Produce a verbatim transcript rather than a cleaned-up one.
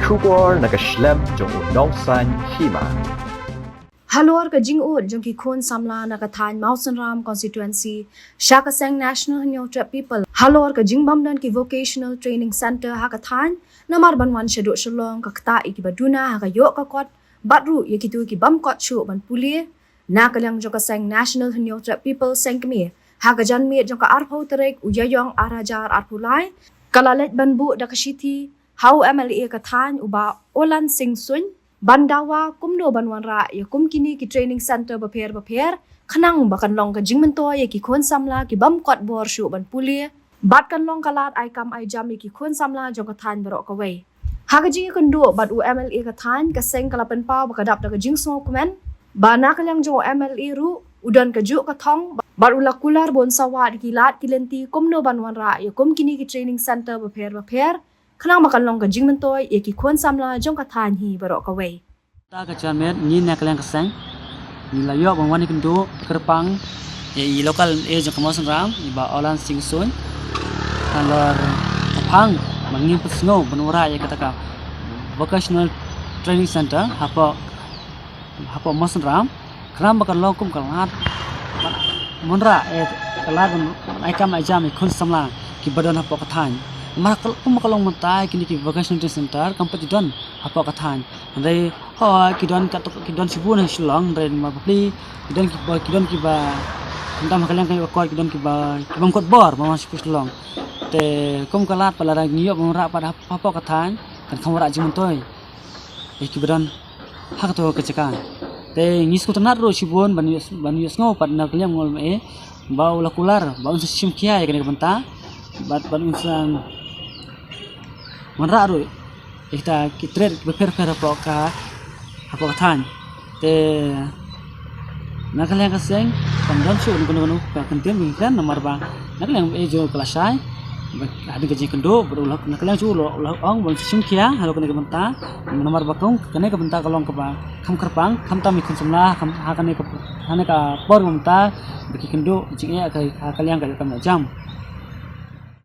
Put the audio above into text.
Khubor na ka shlem jong u nongsan hima. Halor ka jingud jong ki khun samla na ka thaiñ Mawsynram constituency sha ka seng National Hynñiewtrep People halor ka jingbym don ki vocational training center ha ka thaiñ, namar ban wan shaduh shalong ka ktah ïa kiba duna ha ka ïoh ka kot bad ruh ïa kito ki bym kot shuh ban pule. Na ka liang jong ka seng National Hynñiewtrep People Seng Kmie, ha ka janmiet jong ka arphew tarik u Ïaïong ar hajar arphew lai, ka la leit ban buh da ka shithi ha u M L A ka thaiñ u Bah Olan Singh Suin ban dawa kumno ban wanrah ïa kum kine ki training center bapher bapher, khnang ba kan long ka jingmyntoi ïa ki khun samla ki bym kot bor shuh ban pule, bad kan long ka lad ai kam ai jam ïa ki khun samla jong ka thaiñ baroh kawei. Ha ka jingïakynduh bad u M L A ka thaiñ, ka seng ka la pynpaw ba ka dap da ka jingsngewkmen ba na ka liang jong u M L A ruh u don kajuh ka thong bad u la kular ba un sa wad ïa ki lad ki lynti kumno ban wanrah ïa kum kine ki training center bapher bapher, khnang ba kan long ka jingmyntoi ïa ki khun samla jong ka thaiñ hi baroh kawei. Ta ka janmiet ngi na ka liang ka seng ngi la ïoh ban wan ïakynduh kyrpang ïa i local M L A jong ka Mawsynram, i Bah Olan Singh Suin, halor ka phang ba ngin pynsngew ban wanrah ïa kata ka vocational training center hapoh, hapoh Mawsynram, khnang ba kan long kum ka lad ban wanrah ïa ka lad ban ai kam ai jam ïa ki khun samla kiba don hapoh ka thaiñ. Namar ka, kum ka long mynta kine ki vocational training center kam pat ju don hapoh ka thaiñ. Hynrei hooid ki don katto, ki don shibun ha Shillong, hynrei namar bapli ki don kiba, ki don kiba, khamtam ha ka liang ka ïoh ka kot, ki don kiba, ki bym kot bor ban wan sha Shillong. Te kum ka lad pat lada ngi ïoh ban wanrah pat hap-, hapoh ka thaiñ, kan kham wanrah jingmyntoi ïa kiba don ha kato ka jaka. Te ngi sngewtynnat ruh shibun ban ïoh, ban ïohsngew pat na ka liang u M L A ba u la kular ba un sa shim khia ïa kane ka bynta bad, bad un sa wanrah ruh ïa kita ki trade bapher bapher hapoh ka, hapoh ka thaiñ. Te na ka liang ka seng kam don shuh kano kano ka kyntien ba ngi kren, namar ba na ka liang eh jong ka la shai ba hadien ka jingkynduh bad u la, na ka liang shuh u la, u la ong ba un sa shim khia halor kane ka bynta, namar ba kong kane ka bynta ka long kaba kham kyrpang, khamtam ïa ki khun samla, kham, ha kane ka, ha kane ka por mynta ba ki kynduh jingeh ha ka, ha ka liang ka ïoh kam ïoh jam.